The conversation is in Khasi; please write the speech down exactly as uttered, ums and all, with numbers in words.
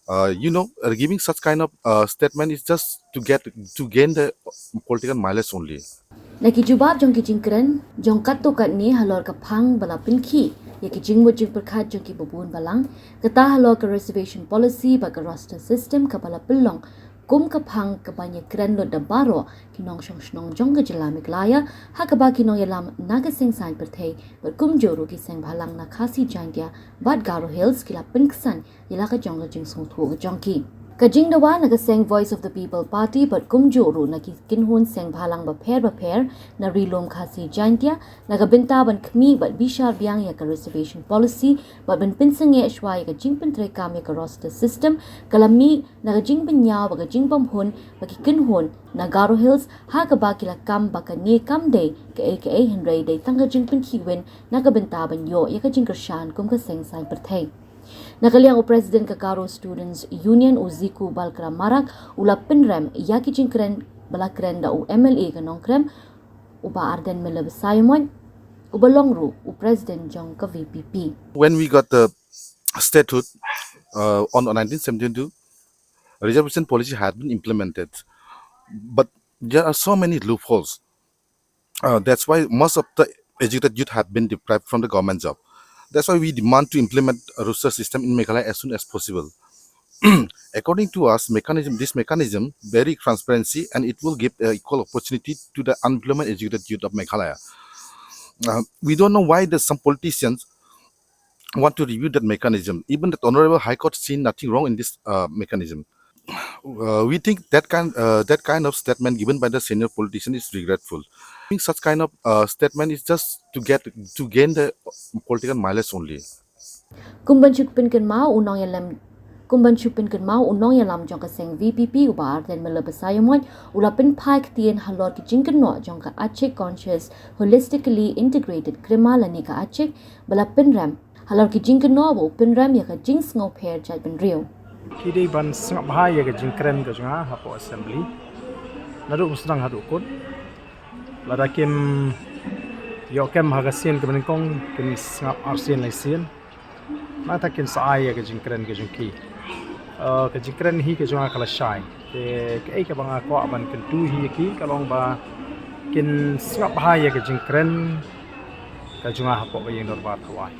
Uh, you know, uh, giving such kind of uh, statement is just to get to gain the political mileage only. Na ki jubab jong ki jingkren jong katto katne halor ka phang ba la pynkhih ïa ki jingmut jingpyrkhat jong ki babun balang, kata halor ka reservation policy bad ka roster system kaba la pynlong kum ka phang kaban ïakren lut da baroh ki nongshong shnong jong ka jylla Meghalaya, ha kaba ki nongïalam na ka seng saiñ pyrthei bad kumjuh ruh ki seng bhalang na Khasi Jaintia bad Garo Hills ki la pynksan ïa la ka jong ka jingsngewthuh ka jong ki. Ka jingdawa na ka seng Voice of the People Party bad kumjuh ruh na ki kynhun seng bhalang bapher bapher na Ri Lum Khasi Jaintia na ka bynta ban khmih bad bishar biang ïa ka reservation policy bad ban pynsangeh shuwa ïa ka jingpyntreikam ïa ka roster system ka la mih na ka jingbynñiaw bad ka jingbymhun ba ki kynhun na Garo Hills, ha kaba ki la kam ba kane kam dei kaei kaei hynrei dei tang ka jingpynkhih win na ka bynta ban ïoh ïa ka jingkyrshan kum ka seng saiñ pyrthei. Na ka liang u President ka Garo Students Union u Ziku Balkra Marak u la pynrem ïa ki jingkren ba la kren da u M L A ka Nongkrem u Bah Ardent Miller Basaiawmoit uba long ruh u President jong ka V P P. When we got the statehood uh, on nineteen seventy-two, reservation policy had been implemented, but there are so many loopholes. Uh, that's why most of the educated youth have been deprived from the government job. That's why we demand to implement a roster system in Meghalaya as soon as possible. According to us, mechanism this mechanism very transparency and it will give uh, equal opportunity to the unemployment educated youth of Meghalaya. Uh, we don't know why there's some politicians want to review that mechanism. Even the Honorable High Court seen nothing wrong in this uh, mechanism. Uh, we think that kind uh, that kind of statement given by the senior politician is regretful. I think such kind of uh, statement is just to get to gain the political mileage only. Kum ban shu pynkynmaw u nongïalam kum ban shu pynkynmaw u nongïalam jong ka seng V P P u Bah Ardent Miller Basaiawmoit u la pynphai ktien halor ki jingkynnoh jong ka Achik Conscious Holistically Integrated Krimma lane ka Achik ba la pynrem halor ki jingkynnoh ba u pynrem ïa ka jingsngewpher jaitbynriew. Ki dei ban sngap bha ïa ka jingkren ka jong nga hapoh assembly naduh mynstep haduh kut. Lada kim ïoh kem ha ka sien kaba nyngkong kin sngap arsien laisien. Nangta kin sa ai ïa ka jingkren ka jong ki. Uh, ka jingkren hi ka jong nga ka la shai. Te kaei kaba nga kwah ban kyntu hi ïa ki ka long ba kin sngap bha ïa ka jingkren ka jong nga hapoh ka ïing dorbar Tawai.